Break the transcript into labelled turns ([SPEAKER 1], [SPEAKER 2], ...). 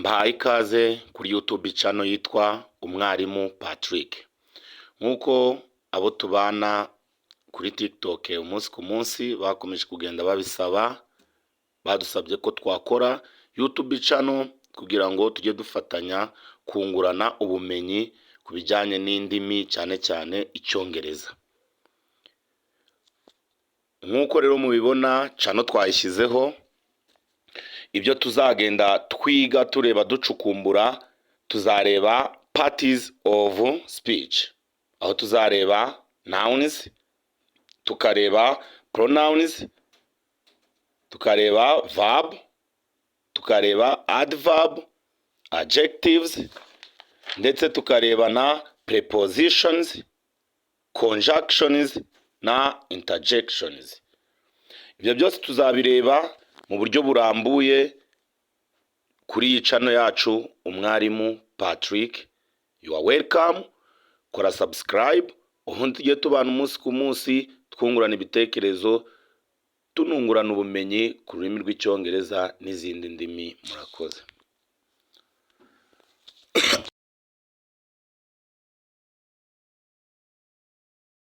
[SPEAKER 1] Mbahaye ikaze kuri YouTube channel yitwa Umwarimu Patrick. Nk'uko abo tubana kuri TikTok umunsi ku munsi bakomeje kugenda babisaba, badusabye ko twakora YouTube channel kugira ngo tujye dufatanya kungurana ubumenyi ku bijyanye n'indimi, cyane cyane Icyongereza. Nk'uko rero mubibona, channel twayishyizeho. Ibyo tuzagenda twiga, tureba, ducukumbura, tuzareba parts of speech, aho tuzareba nouns, tukareba pronouns, tukareba verb, tukareba adverb, adjectives, ndetse tukareba na prepositions, conjunctions na interjections. Ibyo byose tuzabireba mu buryo burambuye kuri iyi channel yacu, Umwarimu Patrick. You are welcome. Kora subscribe, ubundi tujye tubana umunsi ku munsi, twungurana ibitekerezo, tunungurana ubumenyi ku rurimi rw'Icyongereza n'izindi ndimi. Murakoze.